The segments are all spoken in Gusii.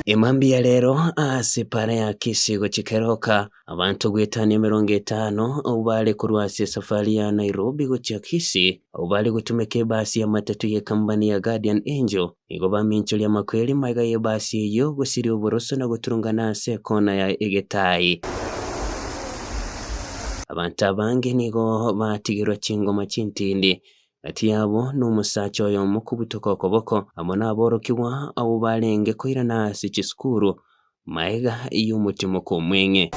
Emambia rero ase para ya Kisii gochia Keroka, abanto goetania 50 abwo bare korwa ase esafari ya Nairobi gochia Kisii, abwo bare gotumeka ebasi y'amatatu y'ekambani ya Guardian Angel, nigo baminchoria amakweri magega y'ebasi eyio gosiria oboroso na goturungana ase ekona ya egetai. Abanto abange nigo batigerwa chingoma chintindi Gati yabo nomosacha oyomo kobutoka okoboko, amo naborokigwa abwo barenge koirana ase chisukuru magega y'omotimoko omweng'e.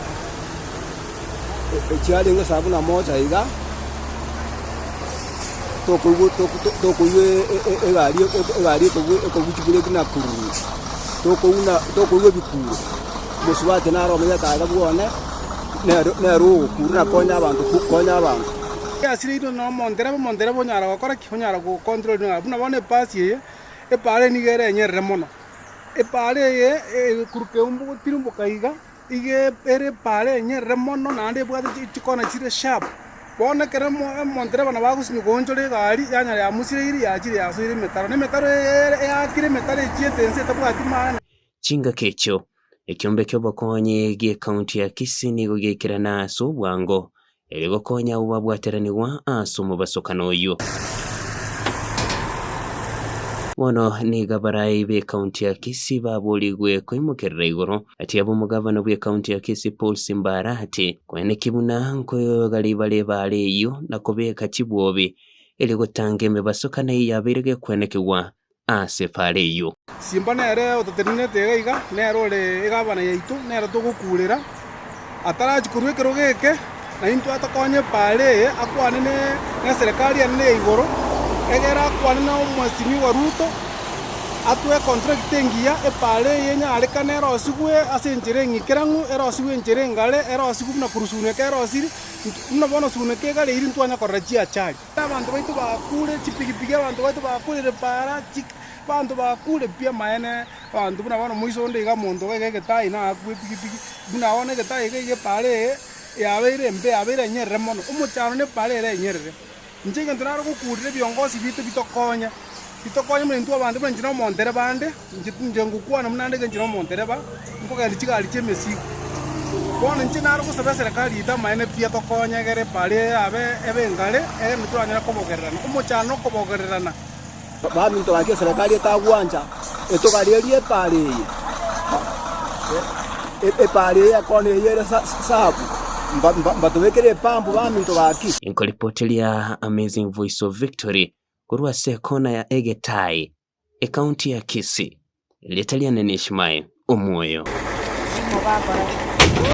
Echiarenge saa buna moja iga, tokoigwa tokoigwa egari egari ekobuchi breki na kururu, tokouna tokoigwa ebikuro, omosubati naro omenyete aiga bwone, nere nere ogokura na konya abanto konya abanto. Yasireirwe nomontereba, omontereba onyara gokora ki? Onyara gocontrol onyara buna bono epasi eye, epaara eye nigo ere enyerere mono. Epaara eye ekorwa keumbu gotirimboka iga, iga ere epaara enyerere mono naende ebwate chikona chire sharp. Bono ekero omontereba nabo agosinywa goonchora egari, yanyara yamusireiri yachire yasoire emetaro, na emetaro eye ere eakire emetaro echiete ense etabwati maana. Chingaki echio, ekiombe ki'obokonyi gi'ecounty ya Kisii nigo giaikerana ase obwango erio gokonya abwo babwateranigwa ase omobasokano oyio. Bono nigo abarai b'ecounty ya Kisii baborigwe koimokerera igoro ati abwo omogavana bw'ecounty ya Kisii Paul Simba Arati koeneki buna nkoyoga ribare ebaare eyio na kobeka chibwobi erio gotanga emebasokano eyio yabeire gekwenekigwa ase epaara eyio. Simba nere ototenenete iga iga, nere ore egavana yaito, nere togokuurera, atarachia korwa ekerogo eke, na intwe atokonye epaara eye, akwane neserekari enene ya igoro, egere akwane na omwesimigwa Ruto, atoe econtract engiya, epaara eye enyarekane erosigwe ase enchera eng'ikeranu, erosigwe enchera engare, erosigwe buna korwa Suneka erosiri, buna bono Suneka egareiri ntwanya korora chiachari. Abanto baito bakure chipigipigi, abanto baito bakurire para, abanto bakure pi amaene, abanto buna bono moiso onde iga omonto iga egetai naakwe epigipigi, buna bono egetai iga iga epara eye yabeire embe yabeire enyerere mono, omochando na epara ere enyerere. Inche egento nare gokurera ebiongosi biito bitokonye, bitokonye buna intwe abanto buna inche na omontereba ande. Inche tinche ngokwana buna ande inche nomontereba, nkogenda chigari chi'emesigo. Bono inche nare gosaba eserekari yaito amaene pi etokonye egere epara eye yabe ebe engare, egere toranyare kobogererana. Omochando nokobogererana. Baminto gaki eserekari etagwancha etogarerie epara eye, epara eye ekona eye ere sabu, mbatobekere epampu baminto gaki. Inkoripoteria Amazing Voice of Victory korwa ase ekona ya Egetai. Ekaunti ya Kisii, erieta riane n'Ishmael Omwoyo.